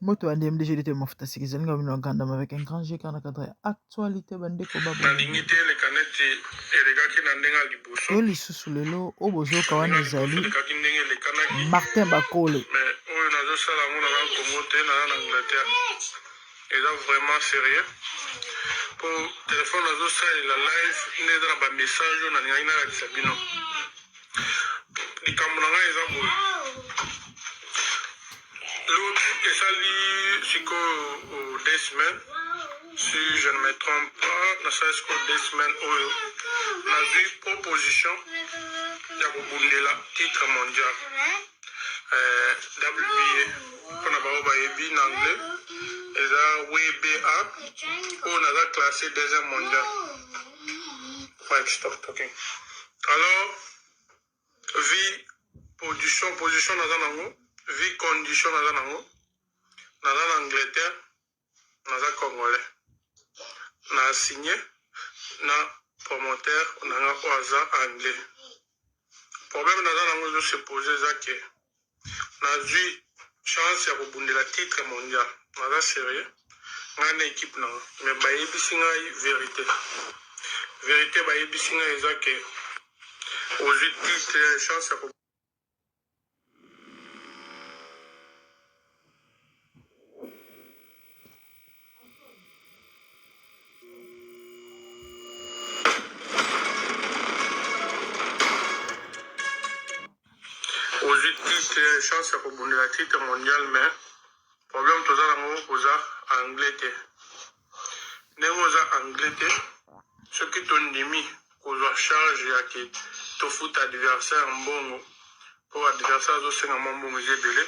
Moto ya ndmdg lite mafuta sika ezali nga bino gandam avec un grand GK na cadre ya actualité bandeko ba Nalingi te eleka neti elekaki na ndenge ya liboso. To lisusu lelo oyo bozoyoka wana Ndenge ya liboso ezali elekaki ndenge elekanaki. Martin Bakole. Mais oyo nazosala yango naza na Congo te, naza na Angleterre. Eza vraiment sérieux. Po telefone nazosalela live nde eza na ba message oyo nalingaki nalakisa bino. Likambo na ngai eza boye. Lobi esali sikoyo oh, 2 semaines si je ne me trompe pas, nasali sikoyo 2 semaines oyo nazwi proposition ya kobundela titre mondial WBA. Mpona bango bayebi na anglais eza WBA, oyo naza classé deuxième mondial. Mike, stop talking. Alors vi position position naza nango, vi condition naza nango, naza na Angleterre, naza congolais, na signé na promoteur nanga oyo aza anglais. Problème naza nango ezo se pose eza ke nazwi chance ya kobundela titre mondial, naza sérieux, ngai na équipe nanga, mais bayebisi ngai vérité. Vérité bayebisi ngai eza ke ozwi titre, chance ya ozwi titre, chance ya kobundela titre mondial, mais problème toza nango, oza anglais te. Ndenge oza anglais te, soki tondimi kozwa charge ya ke tofuta adversaire mbongo, mpo adversaire azosenga mwa mbongo eza ebele,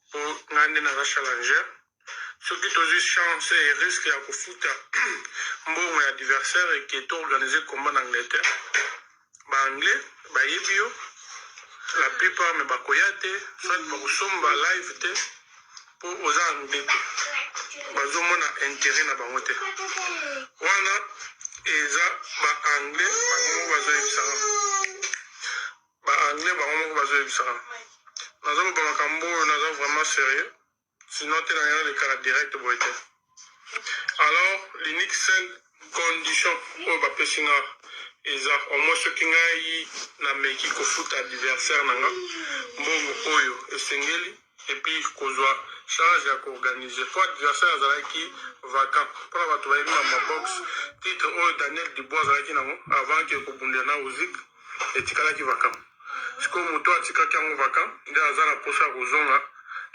mpo ngai nde naza challenger, soki tozwi chance et risque ya kofuta mbongo ya adversaire eke toorganize combat na Angleterre, baanglais bayebi yo la plupart, mais bakoya te, soit bakosomba live te mpo oza anglais te, bazomona intérêt na bango te. Wana eza baanglais bango moko bazoyebisaka, baanglais bango moko bazoyebisaka. Nazoloba makambo oyo, naza vraiment sérieux, sinon te nanga naleka na direct boye te. Alors l'unique seule condition oyo bapesi nga eza au moins soki ngai nameki kofuta adversaire na nga mbongo oyo esengeli, et puis kozwa charge ya koorganize, po adversaire azalaki vacant. Mpona bato bayebi na mabox, titre oyo Daniel Dubois azalaki nango avant ke kobundela na Usyk etikalaki vacant. Sikoyo moto atikaki yango vacant nde aza na mposa ya kozonga,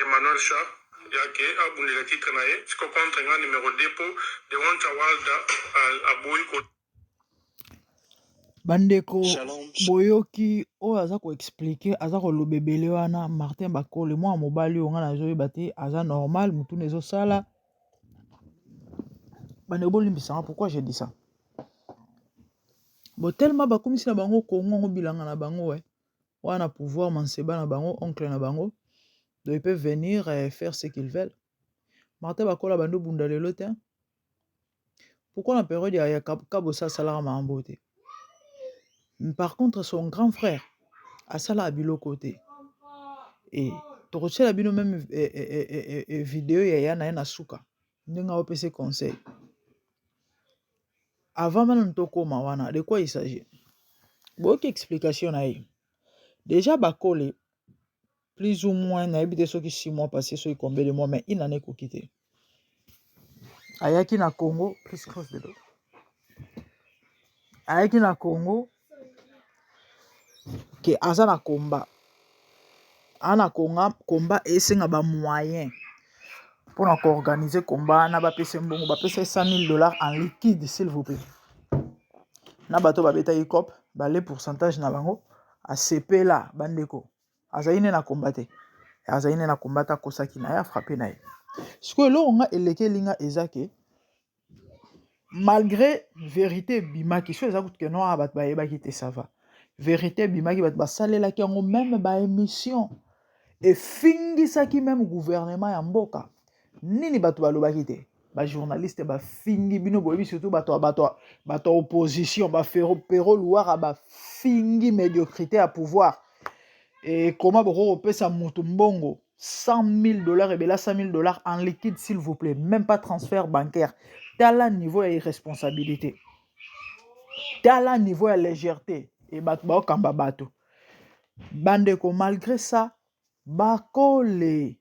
Emmanuel Charr, yake abundela titre na ye siko contre nga numéro 2, po Deontay Wilder aboyi ko Bandeko, Shalom. boyoki oyo aza koexplike, aza koloba ebele wana Martin Bakole, mwana mobali oyo ngai nazoyeba te aza normal, motuna ezosala. Bandeko, bolimbisanga, pourquoi je dis ça? Bo tellement bakomisi na bango Kongo yango bilanga na bango, we wana pouvoir manseba na bango, oncle na bango, donc ils peuvent venir faire ce qu'ils veulent. Martin Bakole abandi obunda lelo te. Pourquoi na période ya Kabosa asalaka makambo te? Par contre son grand frère asalaka biloko te. E tokotiela bino meme video ya ya na ye na suka, ndenge aopesa conseil. Avant nanu tokóma wana, de quoi il s'agit? Boyoki explication na ye déjà. Bakole, plus ou moins nayebi te soki 6 mois passé, soki combien de mois, mais une année ekoki te, ayaki na Congo, plus close de l'eau, ayaki na Congo ke aza na combat, aza na combat, esenga bamoyen mpona koorganize combat wana. Bapesa mbongo, bapesa 100 000 $ en liquide, s'il vous plaît. Na bato babetaki cope bale pourcentage na bango, asepela. Bandeko, azali nde na combat te, azali nde na combat te, akosaki na ye, afrappe na ye. Sikoyo eloko nga elekeli nga eza ke malgré vérité ebimaki, so eza kutu ke no bato bayebaki te, ça va. Vérité ebimaki, bato basalelaki yango même baémission, efingisaki même gouvernement ya mboka. Nini bato balobaki te? Bajournaliste bafingi bino, boyebi, surtout bato ya opposition, bafero luwara, bafingi médiocrité ya pouvoir. Ekoma bokoki kopesa motu mbongo. 100 000 dollars ebele, 100 000 dollars en liquide, s'il vous plaît, même pas transfert bancaire. Tala niveau ya irresponsabilité, tala niveau ya légèreté e bato baokamba bato. Bandeko, malgré ça, Bakole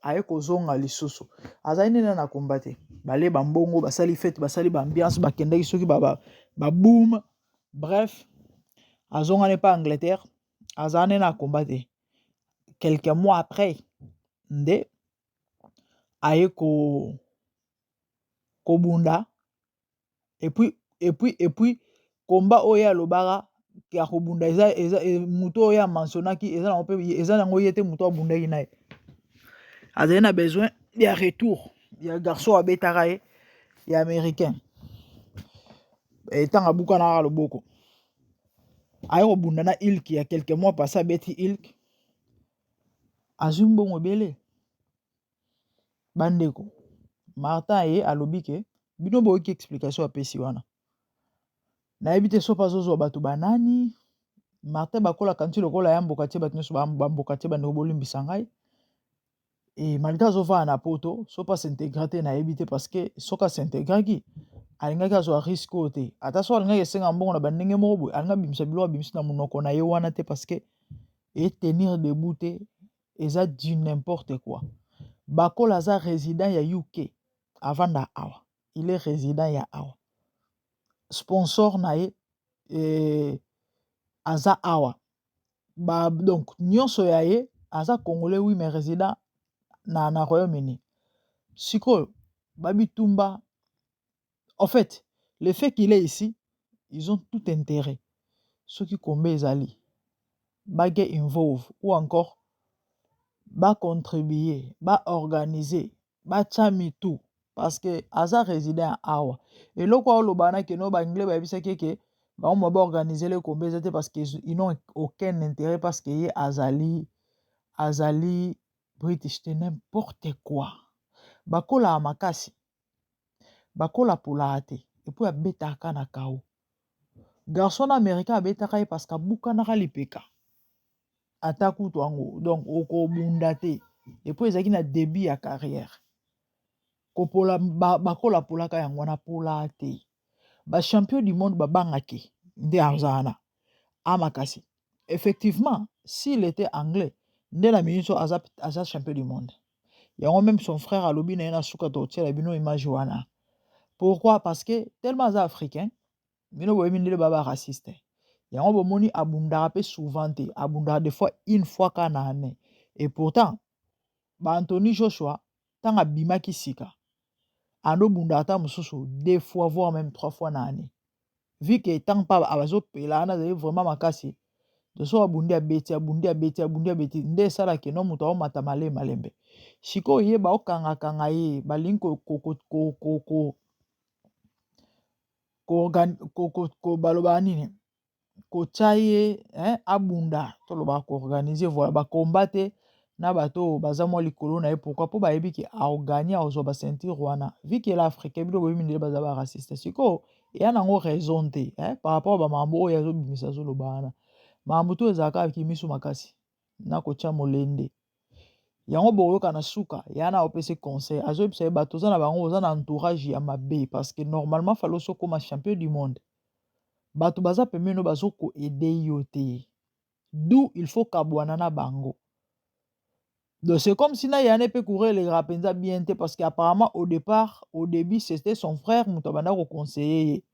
aye kozonga lisusu, azali nini na komba te. Balie bambongo, basali fête, basali baambiance, bakendaki soki baboum ba bref, azongani mpe Angleterre, azala nde na komba te. Quelques mois après nde aye kobunda. Et puis komba oyo alobaka ya kobunda eza moto oyo amentionnaki, eza nango mpe, eza nango ye te. Moto abundaki na ye azali na besoin ya retour ya garçon abetaka ye ya Américain ntango abukanaka loboko. Aye kobunda na Ilk ya quelques mois passé, abeti Ilk, azwi mbongo ebele. Bandeko, Martin ye alobi ke bino boyoki explication apesi wana. Nayebi te soki azozwa bato banani. Martin bakolaka nti lokola ya mboka tie, bato nyonso bamboka tie. Bandeko, bolimbisa ngai. E malgré azovanda na Poto, so mpe as'intégrer te, nayebi te, parce que soki as'intégraki, alingaki azwa risque oyo te. Ata so alingaki esenga mbongo na bandenge moko boye, alingi abimisa biloko abimisi na monoko na ye wana te, parce que etenir debout te, eza du n'importe quoi. Bakola aza résident ya UK, avanda awa, il est résident ya awa. Sponsor na ye aza awa ba, donc nyonso ya ye aza Congolais, oui, mais résident na Royaume-Uni. Sikoyo babitumba, en fait, le fait qu'il est ici, ils ont tout intérêt soki kombe ezali bake involve ou encore bacontribuer, baorganiser, batya mitu, parce que aza résident awa. Eloko aoloba na keno baanglais bayebisaki eke bango ma baorganiser le kombe eza te, parce que ils n'ont aucun intérêt, parce que ye azali British te. N'importe quoi. Bakolaka makasi, bakola polaka te. Et puis abetaka na kao garçon na Américain, abetaka ye parce que abukanaka lipeka ata kutu yango, donc okobunda te. Et puis ezalaki na début ya carrière. Kopola bakola polaka yango wana, pola te. Bachampion du monde babangaki nde azala na amakasi. Effectivement, s'il était Anglais nde na minute aza champion du monde. Yango même son frère alobi na ye na suka, totiela bino image wana. Pourquoi? Parce que tellement aza Africain, bino boyebi ndele ba baraciste. Yango bomoni abundaka mpe souvent te, abundaka des fois une fois kaka na année. Et pourtant baAnthony Joshua, ntango abimaki sika, andobunda ata mosusu deux fois, voire même trois fois na année, vu que ntango mpe azopela wana, azali vraiment makasi. So abundi, abeti, abundi, abeti, abundi, abeti, nde esalaki no moto aomata malembe malembe. Sikoyo ye baokangakanga ye, balingi balobaka nini, kotya ye abunda, tolobaka koorganiser, voilà, bakomba te na bato oyo baza mwa likolo na ye. Pourquoi? Mpo bayebi ke aogagner, akozwa baceinture wana, vu que l'Africain. Bino boyebi ndele baza baraciste. Sikoyo eya nango raison te par rapport bamakambo oyo azobimisa, azoloba wana. Makambo to ezalaka kaka miso makasi na kotya molende. Yango bokoyoka na suka ya na opesi conseil, azoyebisa ye bato oza na bango, oza na entourage ya mabe, parce que normalement fallait osi okóma champion du monde. Bato baza pembeni oyo bazokoaider yo te, d'où il faut kabwana na bango. Donc c'est comme si na yana mpe courant elekaka mpenza bien te, parce que apparemment au départ, au début, c'était son frère moto abanda koconseiller ye,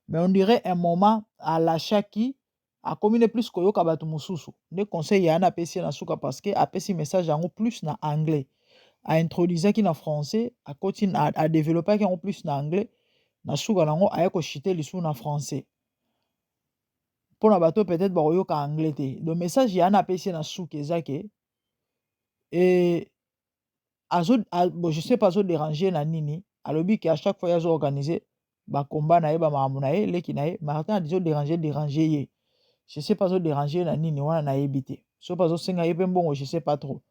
mais on dirait un moment alâchaki, akomi ne plus koyoka bato mosusu. Nde conseil yana apesi ye na suka, parce que apesi message yango plus na anglais, aintroduisaki na français, akoti, adéveloppaki yango plus na anglais. Na suka nango aye kochuter lisusu na français mpona bato peut-être bakoyoka anglais te. Donc message yana apesi ye na suka eza ke e azo bon, je sais pas azodéranger na nini. Alobi ke à chaque fois ye azoorganiser bakomba na ye, bamakambo na ye, leki na ye Martin azodéranger déranger ye. Je sais pas azodéranger na nini wana, nayebi te. So mpe azosenga ye mpe mbongo, je sais pas trop,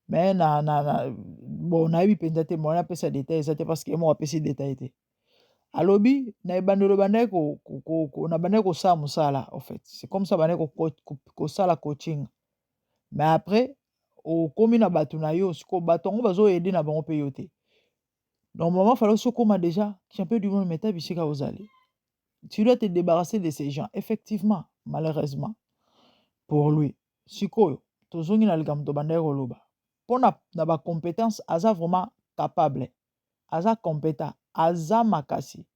mais na bon, nayebi mpenza te. Moyen apesa détail eza te, parce que ye moko apesi détail te. Alobi na ebandelo bandaki na bandaki kosala mosala, en fait c'est comme ça, bandaki kosala coaching, mais après Okomi na bato na yo, sikoyo bato yango bazo aider na bango mpe yo te. Normalement, fallait osi okóma déjà champion du monde, mais ta bisika ozali, tu dois te débarrasser de ces gens. Effectivement, malheureusement pour lui, sikoyo tozongi na likambo tobandaki koloba mpona na bacompétence. Aza vraiment capable, aza compétent, aza makasi,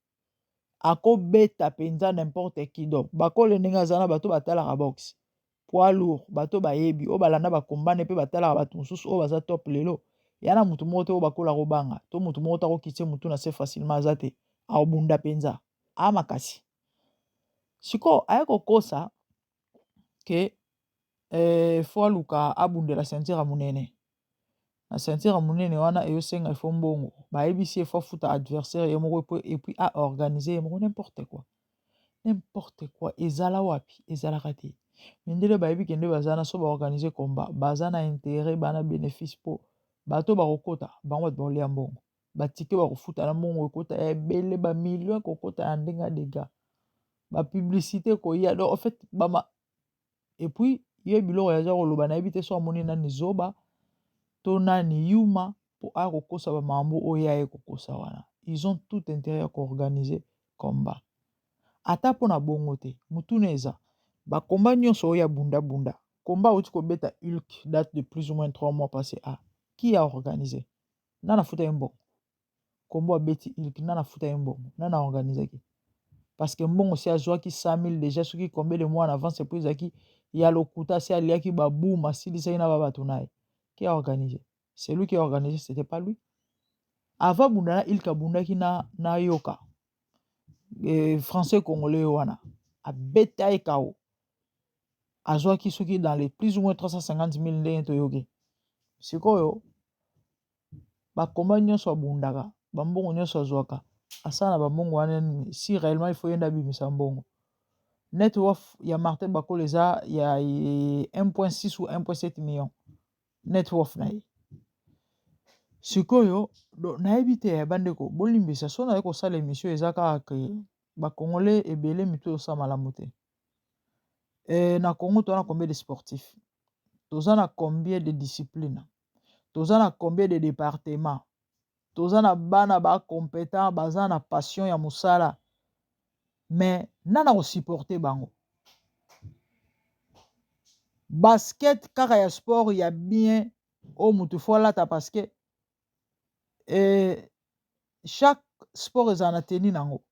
akobeta mpenza n'importe qui. Donc bakole ndenge aza na bato batalaka boxe poids lourd, bato bayebi oyo balanda bakombane mpe batalaka bato mosusu oyo baza top lelo. Ya na motu moko te oyo bakola kobanga to motu moko takokitie motu na se facilement, aza te. Akobunda mpenza, aa makasi. Sikoyo aye kokosa ke faut aluka abundela ceinture ya monene. Na ceinture ya monene wana eyosenga ifo mbongo. Bayebisi ye faut afuta adversaire ye moko et puis aorganiser ye moko. N'importe quoi, n'importe quoi. Ezala wapi? Ezalaka te. Mindele bayebi ke nde baza na so baorganiser combat, baza na intérêt, bana bénéfice, mpo bato bakokota bango, bato bakolia mbongo, batike bakofuta na mbongo ekota ya ebele, bamillion ekokota ya ndenge ya dégâts, bapublicité ekoya. Donc en fait bama et puis ye biloko aza koloba, nayebi te so amoni nani zoba to nani yuma mpo aya kokosa bamambo oyo aye kokosa wana. Ils ont tout intérêt ya koorganiser combat, ata mpona bongo te. Mutuna eza bakomba nyonso oyo ya bundabunda. Combat auti kobeta Hulk date de plus ou moins 3 mois passé. A qui a organisé? Nana afuta ye mbongo? Kombo abeti Hulk, nana afuta ye mbongo? Nana aorganisaki? Parce que mbongo si azwaki 100 000 déjà soki combien de mois en avance, et puis ezalaki ya lokuta. Si aliaki babuma, asilisaki na babato na ye. Qui a organisé? C'est lui qui a organisé, c'était pas lui. Avant bunda na Hulk, abundaki na yoka français congolais wana, abeta ye kao, azwaki soki dans les plus ou moins 350 000 ndenge toyoki. Sikoyo bakomba nyonso abundaka, bambongo nyonso azwaka, asala na bambongo wana nini? Si réellement il faut yenda abimisa mbongo, net worth ya Martin Bakole eza ya 1.6 ou 1.7 million, net worth na ye. Sikoyo nayebi te, bandeko, bolimbisa so naye kosala émission. Eza kaka ke bacongolais ebele mitu osala malamu te. Na Congo toza na combien de sportifs? Toza na combien de discipline? Toza na combien de département? Toza na bana bacompétent, baza na passion ya mosala, mais nana kosupporter bango? Basket kaka ya sport ya bien oyo motu faut alata, parce que chaque sport ezala na tenue nango.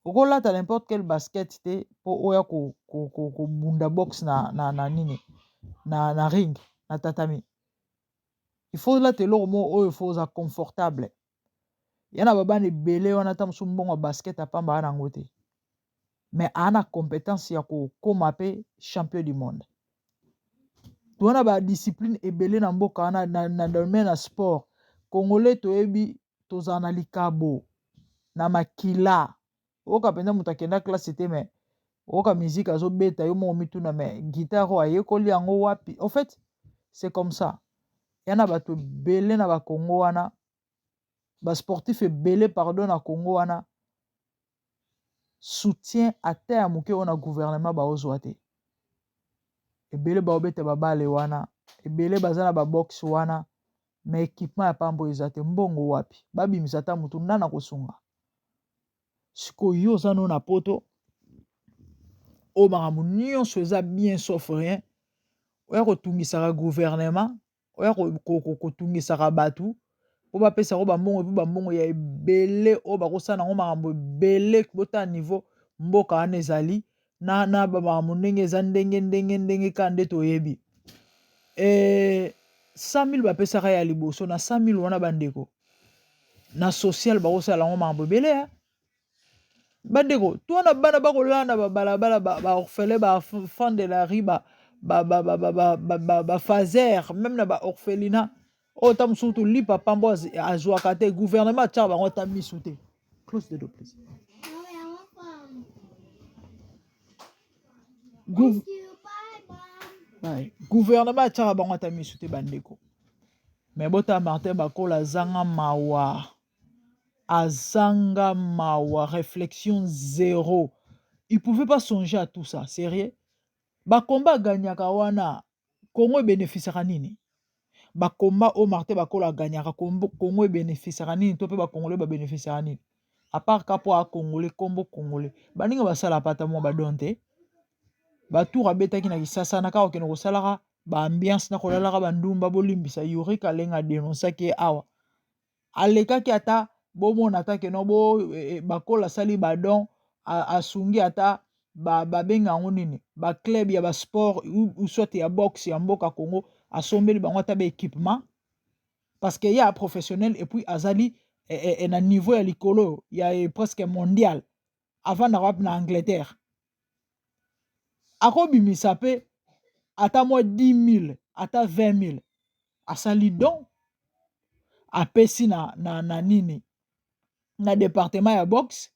Okolata n'importe quel basket te mpo oya kobunda boxe na nini, na ring, na tatami. Il faut olata eloko moko oyo faut oza confortable. Ya na babana ebele wana, ata mosusu mbongo ya basket apamba aa nango te, mais aa na compétence ya kokóma mpe champion du monde. Toza na badiscipline ebele na mboka wana na domaine ya sport congolais. Toyebi tozala na likabo na makila. Oyoka mpenza moto akenda classe te, mais oyoka musique azobeta, yo moko mituna: mais guitare oyo ayekoli yango wapi? En fait, c'est comme ça. Ya na bato ebele na bakongo wana, basportif ebele, pardon, na Congo wana, soutien ata ya moke oyo na gouvernement baozwa te. Ebele baobeta babale wana, ebele baza na baboxe wana, mais équipement ya pambo eza te. Mbongo wapi? Babimisa ata motu nana kosunga. Sikoyo yo oza no na poto oyo makambo nyonso eza bien sauf rien. Oya kotungisaka gouvernement, oya kotungisaka bato mpo bapesako bambongo, mpe bambongo ya ebele oyo bakosala yango makambo ebele. Botala niveau mboka wana ezali na bamakambo ndenge eza, ndenge ndenge ndenge kaka nde toyebi. 100 000 bapesaka ya liboso. Na 100 000 wana, bandeko, na social bakosala yango makambo ebele. Ya bandeko, to wana bana bakolala na babalabala, baorphelin, baenfant de la rue, bafaser, même na baorphelinat oyo ta mosusu tolipa pambo azwaka te. Gouvernement atiaka bango ata misu te. Close the door, please. Bye. Gouvernement atiaka bango ata misu te, bandeko. Mais botala Martin Bakola, azanga mawa, azanga mawa, réflexion zéro. Il pouvait pas songer à tout ça, sérieux? Bakomba aganyaka wana, Congo ebénéficiaka nini? Ba combat oyo Martin Bakole agagnaka, Congo ebénéficiaka nini to mpe bacongolais babénéficiaka nini? À part ka mpo acongolais, kombo congolais, baninga basala pata mwa badon te. Batour abetaki na Kisasa na kaka kokende kosalaka baambiance na kolalaka bandumba. Bolimbisa, Yuri Kalenga adénonçaki ye awa, alekaki ata bomona ata keno bo Bakola asali badon, asungi ata babenga yango nini, baclub ya basport ou soit ya boxe ya mboka Congo, asombeli bango ata baéquipement, parce que ye professionnel et puis azali na niveau ya likolo ya presque mondial. Avandaka wapi? Na Angleterre. Akobimisa mpe ata mwa 10 000, ata 20 000, asali don, apesi na nini, na département ya boxe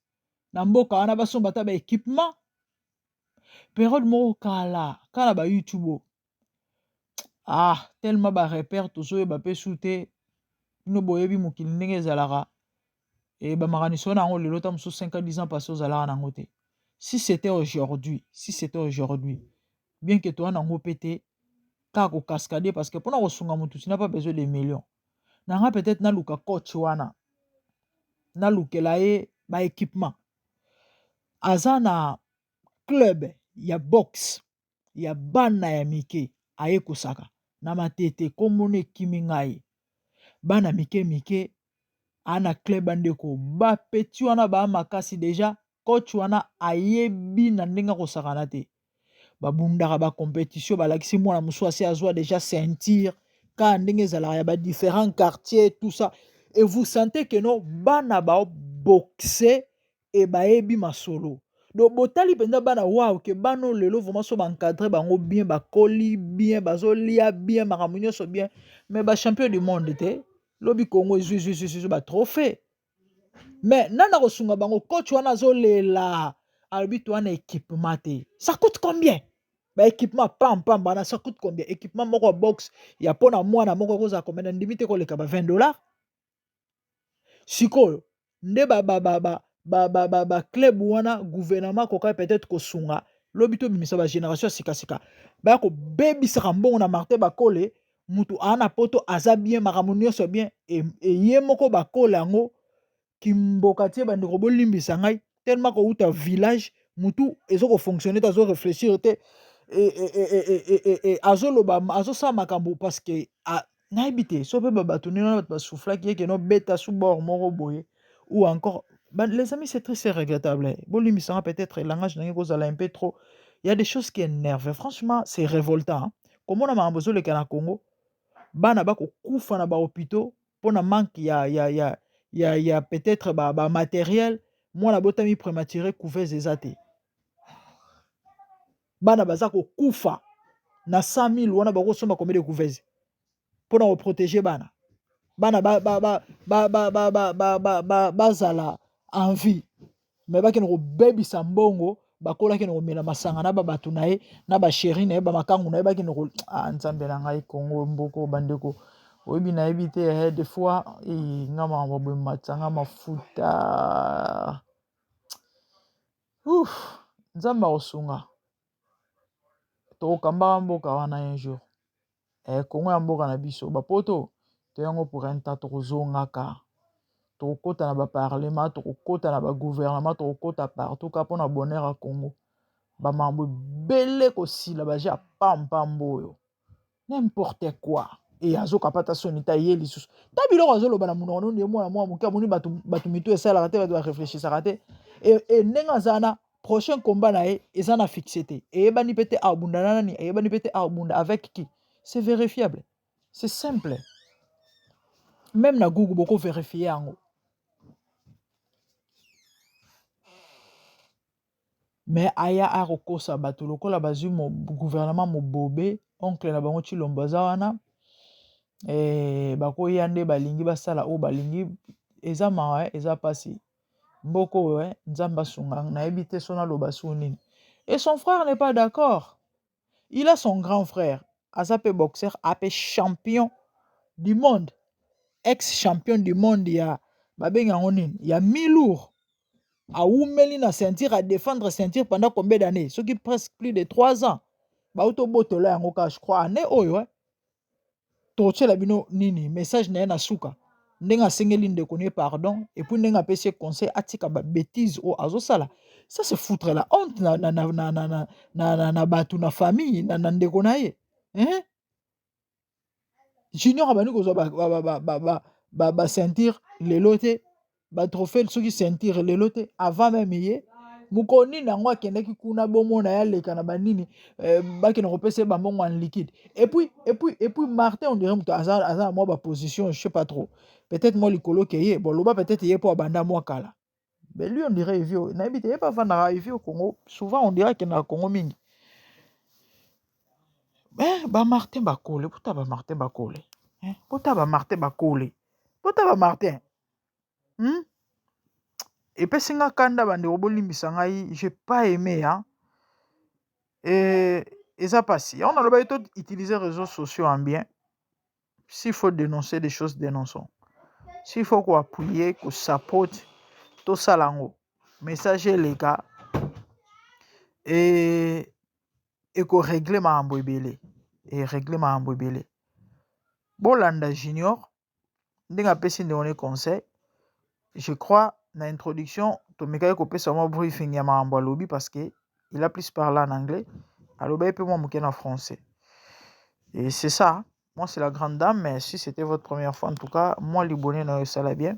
na mboka wana, basomba ata baéquipement. Période moko kala kala, baYouTube, ah, tellement barepère tozoyeba mpe su te. Bino boyebi mokili ndenge ezalaka e bamakanisi wana yango lelo, ta mosusu 5 ans, 10 ans passé ozalaka nango te. Si c'était aujourd'hui, si c'était aujourd'hui, bien que toza nango mpe te, kaka kocascader, parce que mpona kosunga motu, tu n'as pas besoin de millions. Na nga peut-être naluka coach wana, nalukela ye baéquipement. Aza na club ya boxe ya bana ya mike, ayekosaka na Matete, nkombona ekimi ngai, bana mike mike aa na club. Bandeko, bapeti wana baa makasi déjà. Coach wana ayebi na ndenge akosakana te. Babundaka bacompétition, balakisi mwana mosusu asi azwa déjà ceinture, kaka ndenge ezalaka ya badifférents quartiers, tout ça. Et vous sentez que no, bana baoboxe e bayebi masolo. Donc botali mpenza bana, waw, ke bana oyo lelo vraiment so baencadre bango bien, bakoli bien, bazolia bien, makambo nyonso bien, mais bachampion du monde te. Lobi Congo ezwi zwi zwi zwi batrophée, mais nani akosunga bango? Coach wana azolela, alobi to wana équipement te. Ça coûte combien baéquipement? Pam pam bana, ça coûte combien équipement moko ya boxe ya mpona mwana moko? Ekozala combien? Na ndimi te koleka ba 20 $. Sikoyo nde baclub wana, gouvernement akoka peut-être kosunga. Lobi tobimisa bagénération ya sikasika, baya kobebisaka mbongo na Martin Bakole. Mutu aa na Poto, aza bien, makambo nyonso bien, eye moko Bakole yango kimboka tie. Bandeko, bolimbisa ngai, tellement kouta village, mutu eza kofonctionne te, azoréfléchir te, azoloba, azosala makambo parce que nayebi te so mpe bato ndenge wana, bato basoufflaki ye ke nobeta su bord moko boye ou encore. Les amis, c'est triste, c'est regrettable. Bolimbisanga, peut-être langage nange kozala un peu trop. Il y a des choses qui énervent, franchement, c'est révoltant komona makambo ezoleka na Congo. Bana bakokufa na bahôpitaux mpona manque ya peut-être bamatériel. Mwana botami prématuré, couveuse eza te, bana baza kokufa. Na 100 000 wana bakosomba combien de couveuse mpona koprotéger bana? Bana bazala en vie, mais bakende kobebisa mbongo. Bakolaki na komela masanga na babato na ye, na bachéri na ye, bamakangu na ye, bakende ko. Ah, Nzambe na ngai, Kongo mboko. Bandeko, oyebi, nayebi te. Des fois nga makambo boye matanga mafuta. Ouf, Nzambe akosunga, tokokambaka mboka wana un jour. Kongo ya mboka na biso, bapoto toyango pour un temps, tokozongaka, tokokɔta na baparlement, tokokɔta na bagouvernement, tokokɔta partout ka mpona bonheur ya Congo. Bamambo ebele kosila baje ya pampamba oyo, n'importe quoi. E azokapata soni ta ye lisusu ta biloko azoloba na monoko noni. Ye mwana mwa moke, amoni bato, bato mitu esalaka te, bato barefléchisaka te. E ndenge aza na prochain combat na ye eza na fixe te, eyebani mpe te abunda na nani, eyebani mpe te abunda avec qui. C'est vérifiable, c'est simple, même na Google boko vérifie yango. Mais aya akokosa bato lokola bazwi gouvernement mobobe, oncle na bango Tshilombo aza wana, bakoya nde balingi basala oyo balingi. Eza mawa, eza mpasi mboka oyo. Nzambe asunga, nayebi te so naloba su nini. Et son frère n'est pas d'accord. Il a son grand frère, aza mpe boxeur, ape champion du monde, ex champion du monde ya babengi yango nini, ya mi-lourd. Awumeli na ceinture, adéfendre ceinture pendant combien d'années? Soki presque plus de 3 ans. Bauti obotola yango kaka, je crois, année oyo. Tokotiela bino nini, message na ye na suka, ndenge asengeli ndeko na ye pardon et puis ndenge apesi ye conseil atika babêtises oyo azosala. Ça, c'est foutre la honte na bato, na famille, na ndeko na ye, hein? Junior abandi kozwa baceintures lelo te, batrophées soki ceinture lelo te. Avant même ye mokolo nini yango akendaki kuna, bomona ye aleka na banini, bakende kopesa ye bambongo en liquide. Et puis Martin, on dirait moto aza na mwa baposition, je sais pas trop, peut-être mwa likolo ke ye. Bon, loba peut-être ye mpo abanda mwa kala, mais lui, on dirait evi, nayebi te, ye mpe avandaka evi au Congo souvent, on dirait akendaka Congo mingi. Eh, bamartin Bakole, bota bamartin Bakole, eh, bota bamartin Bakole, bota bamartin, Epesi nga kanda, bandeko, bolimbisa ngai, j'ai pas aimé, hein? Eza pasi. Yango nalobaki to utiliser réseaux sociaux en bien. S'il faut dénoncer des choses, dénonçons. S'il faut koappuyer, kosupport, tosala yango, message eleka e ekorégler makambo ebele, erégler makambo ebele. Bolanda Junior ndenge apesi ndeko ne conseil. Je crois na introduction tomekaki kopesa mwa briefing ya makambo alobi, parce que il a plus parlé en anglais, alobaki mpe mwa moke na français. Et c'est ça. Moi, c'est la grande dame, mais si c'était votre première fois, en tout cas, moi libonné na esala bien.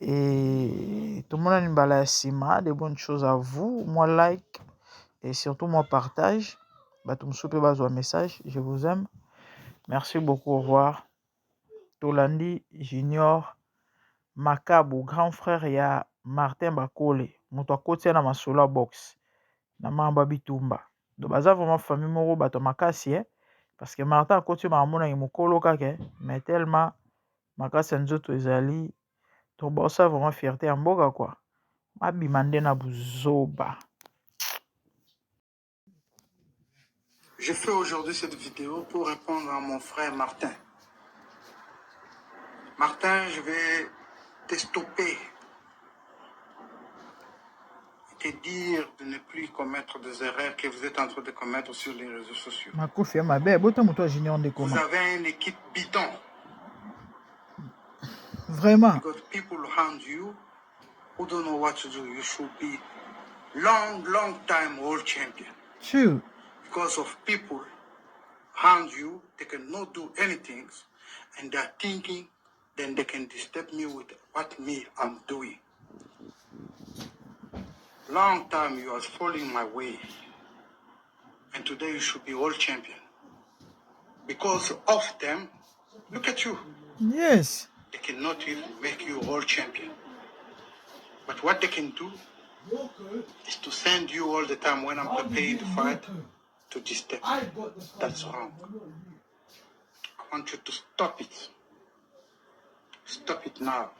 Et tomonani mbala ya nsima. De bonnes choses à vous. Moi, like et surtout moi, partage. Bato mosusu mpe bazwa message. Je vous aime, merci beaucoup, au revoir. Tolandi Junior Makabu, grand frère ya Martin Bakole, moto akotia na masolo ya boxe na mambo ya bitumba. Donc baza vraiment famille moko, bato makasi, eh? Parce que Martin akoti makambo na ye mokolo kaka, mais tellement makasi ya nzoto ezali. Donc baosala vraiment fierté ya mboka quoi. Abima nde na buzoba. Je fais aujourd'hui cette vidéo pour répondre à mon frère Martin. Martin, je vais te stopper et te dire de ne plus commettre des erreurs que vous êtes en train de commettre sur les réseaux sociaux. Makofi ya mabe, bota moto ya Junior nde Vous koma. avez une équipe bidon. Vraiment. You got people around you who don't know what to do. You should be long, long time world champion. True. Because of people around you, they cannot do anything, and they're thinking then they can disturb me with what me I'm doing. Long time you was following my way, and today you should be world champion. Because of them, look at you. They cannot even make you world champion. But what they can do is to send you all the time when I'm preparing to fight to disturb me. That's wrong. I want you to stop it. Stop it now.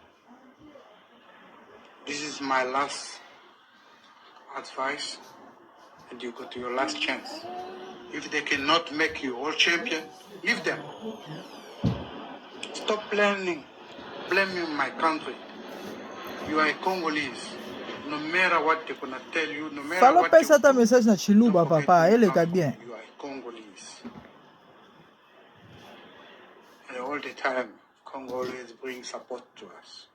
This is my last advice, and you got your last chance. If they cannot make you world champion, leave them. Stop blaming my country. You are a Congolese. No matter what they're gonna tell you, no matter Falo what they pesa ata do, message na don't Chiluba forget papa where you eleka come from. Bien. You are a Congolese. And all the time, Congo always brings support to us.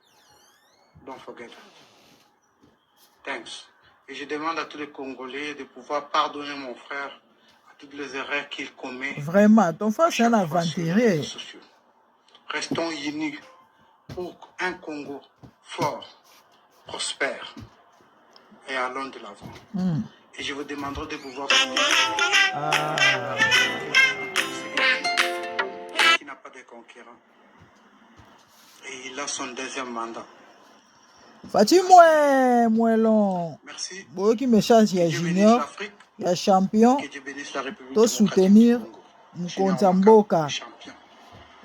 Don't forget that. Thanks. Et je demande à tous les Congolais de pouvoir pardonner mon frère à toutes les erreurs qu'il commet Vraiment, ton frère, à c'est un chaque fois sur les aventurier. Réseaux sociaux. Restons unis pour un Congo fort, prospère et allons de l'avant. Et je vous demanderai de pouvoir soutenir Ah. qui n'a pas de concurrent. Et il a son deuxième mandat. Fatshi mwe mwelon. Merci. Boyoki message Que ya Dieu bénisse Junior l'Afrique. Ya champion. Que Dieu bénisse la République To démocratique du soutenir Congo. mokonzi Junior ya Makabu, mboka, champion.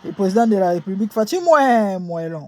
le président de la République, Fatshi mwe mwelon.